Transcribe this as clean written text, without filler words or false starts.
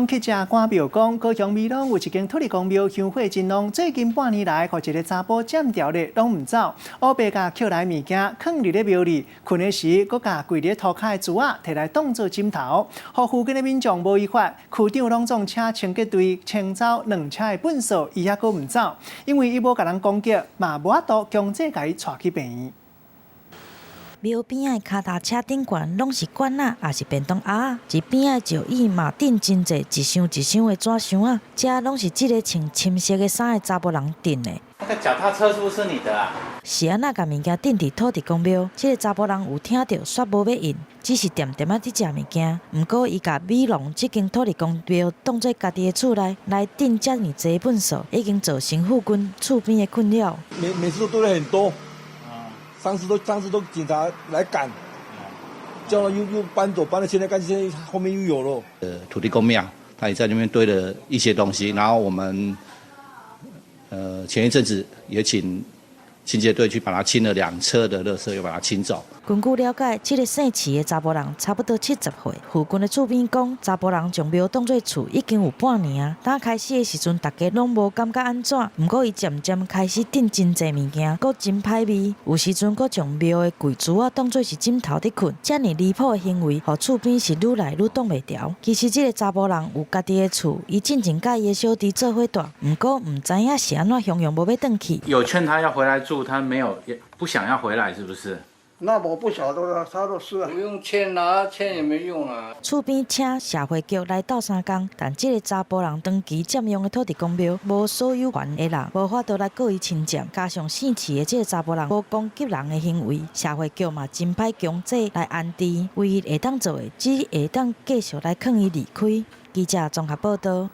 講去食趕廟公，高雄美濃有一間土地公廟香火真濃，最近半年來，予一个查埔佔牢咧，攏毋走，烏白共抾來物件，囥佇咧廟裡，睏的時，閣共跪佇塗跤的珠仔摕來當做枕頭，予附近的民眾無依法，區長攏總請清潔隊清走兩車的糞掃，伊猶閣毋走，因為伊無共人攻擊，嘛無法度強制共伊帶去病院。廟邊仔的跤踏車頂懸攏是罐仔，抑是便當盒仔，一邊仔的石椅嘛擲真濟一箱一箱的紙箱仔，這攏是這个穿深色的衫的查埔人擲的。那個腳踏車是不是你的啊？是按怎共物件擲佇土地公廟？這个查埔人有聽著，煞無欲應，只是恬恬仔佇食物件。毋過伊共美濃這間土地公廟當做家己的厝內來擲遮爾濟糞掃，已經造成附近厝邊的困擾。每每次都堆了很多。上次都警察來趕，叫他又搬走，搬了現在幹現在後面又有了。土地公廟，他也在那邊堆了一些東西，然後我們前一陣子也請清潔隊去把它清了兩車的垃圾，又把它清走。根據了解，這个姓徐的查埔人差不多70歲。附近的厝邊講，查埔人將廟當做厝已經有半年啊。剛開始的時陣，大家攏無感覺按怎，毋過伊漸漸開始擲真濟物件，閣真歹味。有時陣閣將廟的跪珠仔當做是枕頭佇睏，遮爾離譜的行為，予厝邊是愈來愈擋袂牢。其實這个查埔人有家己的厝，伊進前佮伊的小弟做伙蹛，毋過毋知影是按怎雄雄無欲轉去。有勸他要回來住，他沒有，也不想要回來，是不是？那我不曉得，他都是。不用勸啦，勸也沒用啊。厝邊請社會局來鬥相共，但這个查埔人長期佔用的土地公廟，無所有權的人無法度來告伊侵佔，加上姓徐的這个查埔人無攻擊人的行為，社會局嘛真歹強制來安置，唯一會當做的，只會當繼續來勸伊離開。記者綜合報道。